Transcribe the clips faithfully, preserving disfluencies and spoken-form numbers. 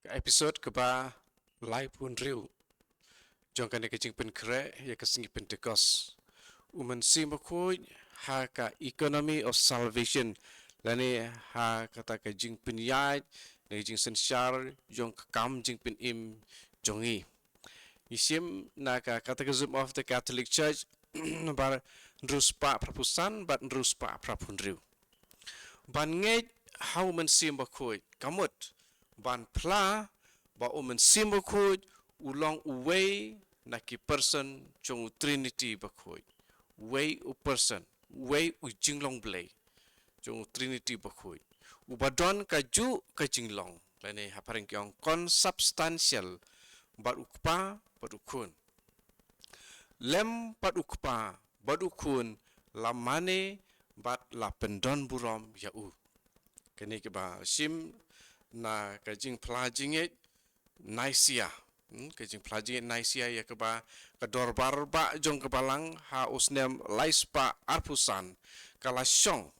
episode kaba laiphew hynriew jong kane ka jingpynkhreh ïa ka sngi Pentecost. U Mynsiem Bakhuid ha ka economy of salvation, lane ha kata ka jingpynïaid, ne ka jingsynshar jong ka kam jingpynim jong ngi. Ngi shim na ka Catechism of the Catholic Church, bar hynriew spah phraphew san bad hynriew spah phraphew hynriew. Ban ngeit ha u Mynsiem Bakhuid, ka mut ban phla ba u Mynsiem Bakhuid u long uwei na ki person jong u Trinity Bakhuid. Uwei u person, uwei u jinglong Blei jong u Trinity Bakhuid, uba don kajuh ka jinglong, lane ha phareng ki ong consubstantial, bad u Kpa bad u Khun. Lem bad u Kpa bad u Khun la mane bad la pyndon burom ïa u. Kane kaba shim na ka jingphla jingngeit Nicaea. Hmm, ka jingphla jingngeit Nicaea ïa kaba ka dorbar bah jong ka balang ha u snem lai spah arphew san ka la shong.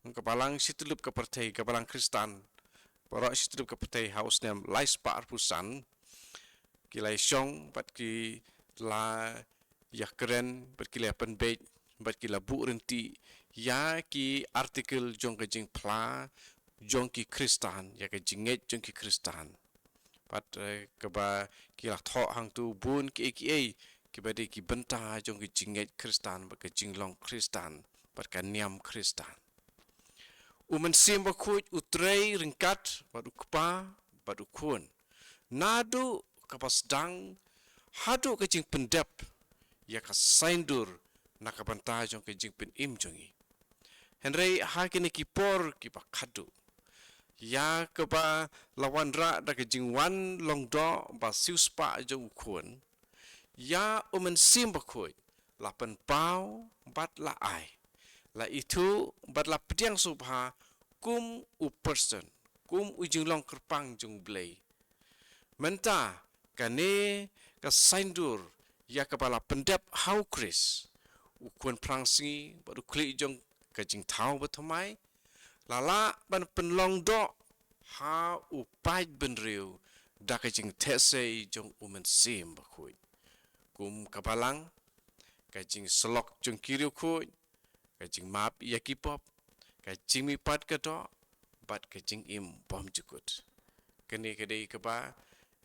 Ka balang shityllup ka pyrthei, ka balang Khristan baroh shityllup ka pyrthei ha u snem lai spah arphew san ki la shong bad ki la ïakren bad ki la pynbeit bad ki la buh ryntih ïa ki article jong ka jingphla jong ki Khristan, ïa ka jingngeit jong ki Khristan. Bad, eh, kaba ki la thoh hangto bun kiei kiei kiba dei ki bynta jong ka jingngeit Khristan bad ka jinglong Khristan bad ka niam Khristan. U Mynsiem Bakhuid u trei ryngkat bad u Kpa bad u Khun, naduh kaba sdang haduh ka jingpyndep ïa ka saiñdur na ka bynta jong ka jingpynim jong ngi. Hynrei ha kine ki por kiba khadduh, ïa kaba la wanrah da ka jingwan long doh ba siewspah jong u Khun, ïa u Mynsiem Bakhuid la pynpaw bad la ai, la ithuh bad la pdiang sngewbha kum u person, kum u jinglong kyrpang jong u Blei. Mynta kane ka saiñdur ïa kaba la pyndep ha u Khrist, u Khun phrangsngi bad u khlieh jong ka jingthaw bathymmai, la lah ban pynlong doh ha u paidbynriew da ka jingtheh sei jong u Mynsiem Bakhuid. Kum ka balang, ka jingsyllok jong ki riewkhuid, ka jingmap ïa ki pop, ka jingmihpat ka doh, bad ka jingim bymjukut. Kane ka dei kaba,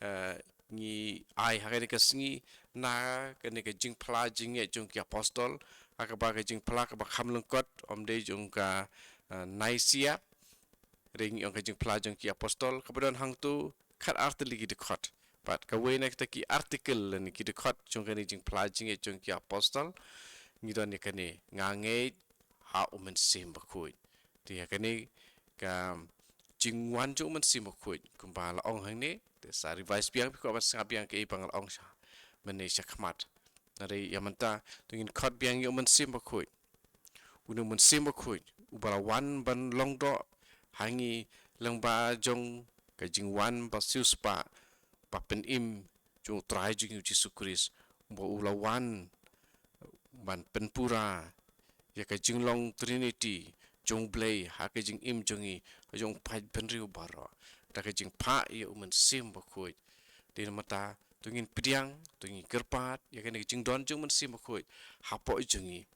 eh, ngi ai ha kane ka sngi na kane ka jingphla jingngeit jong ki apostol, ha kaba ka jingphla kaba kham lyngkot ym dei jong ka, eh, Nicaea. Hynrei ngi ong ka jingphla jong ki apostol, kaba don hangto khatar tylli ki dkhot. Bad kawei na kita ki article lane ki dkhot jong kane jingphla jingngeit jong ki apostol, ngi don ïa kane, nga ngeit ha u Mynsiem Bakhuid. Te ïa kane ka jingwan jong u Mynsiem Bakhuid, kumba la ong hangne, te sa revise biang, phi kwah ban sngap biang kaei ba nga la ong sha mynne sha khmat. Hynrei ïa mynta to ngin khot biang ïa u Mynsiem Bakhuid. Une u Mynsiem Bakhuid uba la wan ban long doh ha ngi lyngba jong ka jingwan ba siewspah ba pynim jong u Trai jong ngi u Jisu Khrist, uba u la wan ban pynpura ïa ka jinglong Trinity jong u Blei ha ka jingim jong ngi, ha jong u paidbynriew baroh, da ka jingphah ïa u Mynsiem Bakhuid. Te namar kata to ngin pdiang, to ngin kyrpad ïa kane ka jingdon jong u Mynsiem Bakhuid hapoh jong ngi,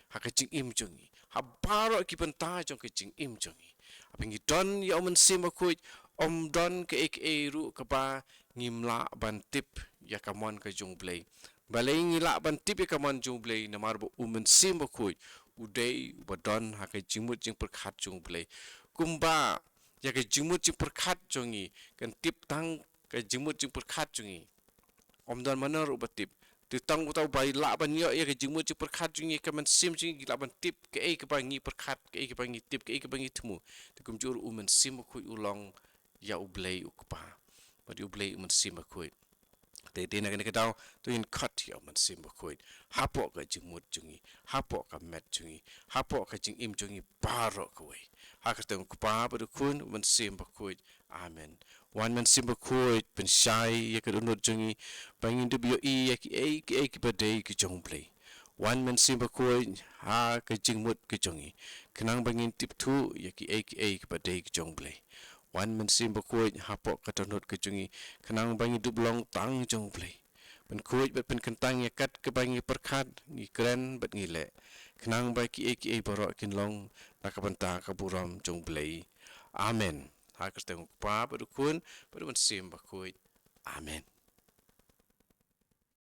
ha ka jingim jong ngi, ha baroh ki bynta jong ka jingim jong ngi. Haba ngi don ïa u Mynsiem Bakhuid, ym don kaei kaei ruh kaba ngim lah ban tip ïa ka mon ka jong u Blei. Balei ngi lah ban tip ïa ka mon jong u Blei? Namar ba u Mynsiem Bakhuid u dei uba don ha ka jingmut jingpyrkhat jong u Blei. Kumba ïa ka jingmut jingpyrkhat jong ngi kan tip tang ka jingmut jingpyrkhat jong ngi, ym don mano ruh ba tip. Te tang uta uba lah ban ïoh ïa ka jingmut jingpyrkhat jong ngi, ka mynsiem jong ngi, ki lah ban tip kaei kaba ngi pyrkhat, kaei kaba ngi tip, kaei kaba ngi thmu. Te kumjuh ruh u Mynsiem Bakhuid u long ïa u Blei u Kpa bad ïa u Blei u Mynsiem Bakhuid. Te dei na kane ka daw to ngin khot ïa u Mynsiem Bakhuid hapoh ka jingmut jong ngi, hapoh ka met jong ngi, hapoh ka jingim jong ngi baroh kawei. Ha ka kyrteng u Kpa bad u Khun, u Mynsiem Bakhuid. Amen. Wan Mynsiem Bakhuid, pynshai ïa ka dohnud jong ngi ba ngin dup ïohi ïa kiei kiei kiba dei ki jong u Blei. Wan Mynsiem Bakhuid ha ka jingmut ka jong ngi, khnang ba ngin tip thuh ïa kiei kiei kiba dei ki jong u Blei. Wan Mynsiem Bakhuid hapoh ka dohnud ka jong ngi, khnang ba ngi dup long tang jong U Blei. Pynkhuid bad pynkyntang ïa kat kaba ngi pyrkhat, ngi kren bad ngi leh, khnang ba kiei kiei baroh kin long na ka bynta ka burom jong U Blei. Amen. Ha ka kyrteng U Kpa bad U Khun bad U Mynsiem Bakhuid. Amen.